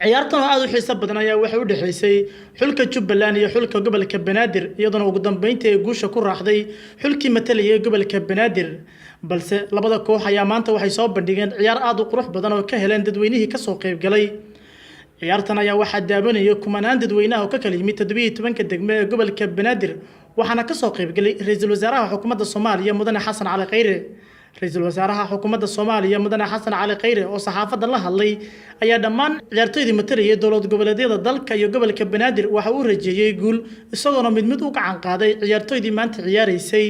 Ciyaartan oo aada u xiiso badan ayaa waxay u dhexaysay xulka Jubbaland iyo xulka gobolka Banaadir, iyadoona ugu dambeyntii ay guusha ku raacday xulkii matalayay gobolka Banaadir. Balse labada koox ayaa maanta waxay soo bandhigeen ciyaar aada u qurux badan oo ka heleen dadweynihii kasoo qaybgalay. Ciyaartan ayaa waxaa daawanayay kumanaan dadweynaha oo ka kala yimid 17-ka degme ee gobolka Banaadir, waxaana kasoo qaybgalay ra-iisul wasaaraha xukuumadda Soomaaliya, Mudane Xasan Cali Khayre. Ra-iisul wasaaraha xukuumadda Soomaaliya, Mudane Xasan Cali Khayre, oo saxaafadda la hadlay ayaa dhammaan ciyaartoydii matalayay dowlad goboleedyada dalka iyo gobolka Banaadir waxa uu rajeeyey guul, isagoona mid mid u gacan qaaday ciyaartoydii maanta ciyaaraysay.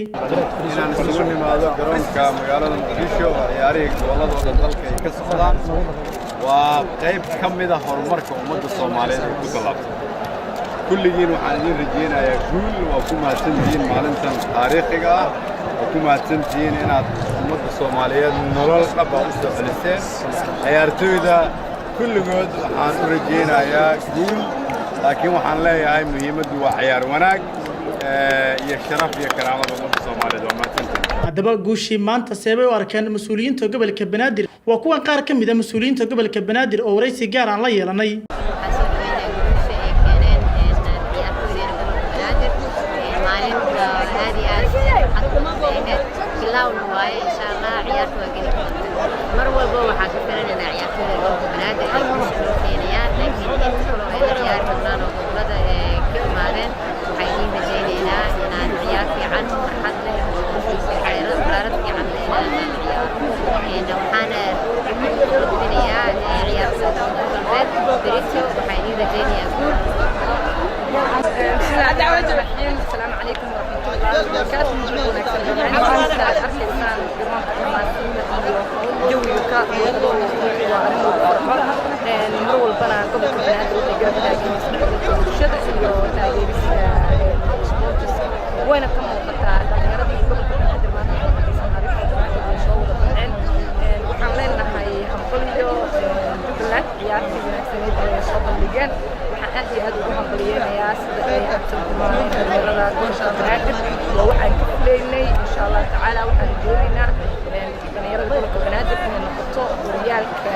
Inaan isugu nimaado garoonka magaalada Muqdisho oo ciyaarihii gobolladooda dalka ay ka socdaan waa qayb ka mid a horumarka ummadda Soomaaliyeed ay ku tallaabtay. Kulligiin waxaan idiin rajaynayaa guul. Waa ku mahadsantihiin maalintan taariikhiga ah. Waa ku mahadsantihiin inaad ummadda Soomaaliyeed nolol dhaba u soo celiseen. Ciyaartoyda kulligood waxaan u rajaynayaa guul, laakiin waxaan leeyahay muhiimaddu waa ciyaar wanaag iyo sharaf iyo karaamada ummadda Soomaaliyeed. Waa mahadsantihiin. Haddaba, guushii maanta seebay u arkeen mas-uuliyiinta gobolka Banaadir? Waa kuwan qaar ka mid a mas-uuliyiinta gobolka Banaadir oo waraysi gaar aan la yeelanay. Waxaan soo dhaweynaya guusha ay keeneen ciyaartoydeena gobolka Banaadir. Maalin aad iyo aad farxad badan bay ahayd, bilaawna waaye. Insha Allah ciyaarta waa geli doonta. Mar walba waxaan ka filanaynaa ciyaartoyda gobolka Banaadir ay guusha noo keenayaan, laakiin inta kaloo ay la ciyaari doonaan oo gobolada ka imaadeen, waxaan idiin rajaynaynaa inaan ciyaar fiican, farxad leh oo xaraarad fiican leh inaan ciyaaro. Waxaana gudbinayaa ciyaartoyda Koonfur Galbeed, berito waxaan idiin rajaynayaa guul. بسم الله الرحمن الرحيم. السلام عليكم ورحمة الله وبركاته. Maanta aad arkaysaan garoonka xamaasada iyo jawiga ka muuqdo waa arrin lagu farxo. Mar walbana gobolka Banaadir waxay garab taagan isdhexgalka bulshada iyo taageerista sports, wayna ka muuqataa dhalinyaradii gobolka Banaadir maanta waxay arkaysaa taariikhda Banaadir way soo wada baxeen. Waxaan leenahay hambalyo Jubbaland, ciyaartii wanaagsaneyd ay soo bandhigeen. Waxaan aad iyo aad ugu hambaliyeynayaa sida ay absan kumaaneen dhalinyarada gobolka Banaadir. Waa waxaan ka filaynay. Insha Allah tacaala waxaan rajeynaynaa dhalinyarada gobolka Banaadir inay noqoto horyaalka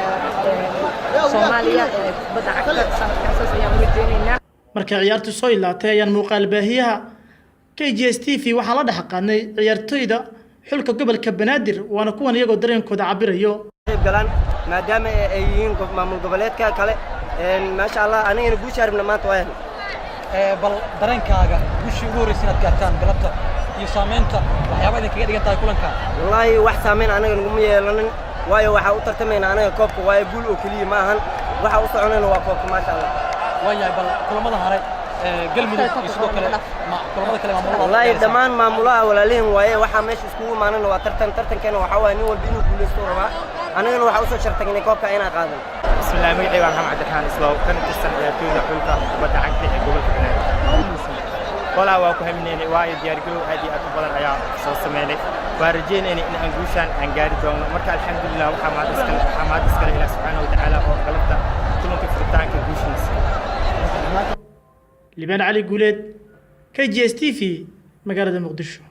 Soomaaliya ee kubadda cagta sanadkan. Saas ayaan u rajeynaynaa. Markay ciyaartu soo ilaatay ayaan muuqaal baahiyaha KGS TV waxaa la dhex qaadnay ciyaartoyda xulka gobolka Banaadir, waana kuwan iyagoo dareenkooda cabirayo. Qayb galaan maadaama ay yihiin maamul goboleedka kale. Maasha Allah, anigana guusha rabna maanta waa helnay. Bal dareenkaaga guushii ugu horreysay inaad gaartaan galabta iyo saamaynta waxyaaba idin kaga dhigan tahay kulanka? Wallaahi wax saamayn anaga naguma yeelanin, waayo waxaa u tartamaynaa anaga koobka, waayo guul oo keliya ma ahan, waxa u soconayna waa koobka, maasha Allah. Waayahay, bal kulamada hore Galmudug iyo sidoo kale kulamada kale maamulada? Wallaahi dhammaan maamulaha walaalihin waaye. Waxaa meesha iskugu imaanana waa tartan. Tartankeena waxaa waaye nin walba inuu guulaysto rabaa. Anagana waxaa usoo shartagnay koobka inaan qaadan. Bismillaah, magacayga waa Maxamed Cabdiraxmaan Islaaw, kana tirsan ciyaartoyda xulka kubadda cagta ee gobolka Banaadir. Qolaa waa ku haminaynay, waayo diyaargarow aad iyo aad u badan ayaa soo sameynay. Waan rajaynaynay in aan guushaan aan gaari doono. Marka alxamdulilah, waxaa mahad iskale Ilaah subxaana wa tacaala oo galabta kulanka furitaanka guushiisa. Libaan Cali Guuleed, KGS TV, magaalada Muqdisho.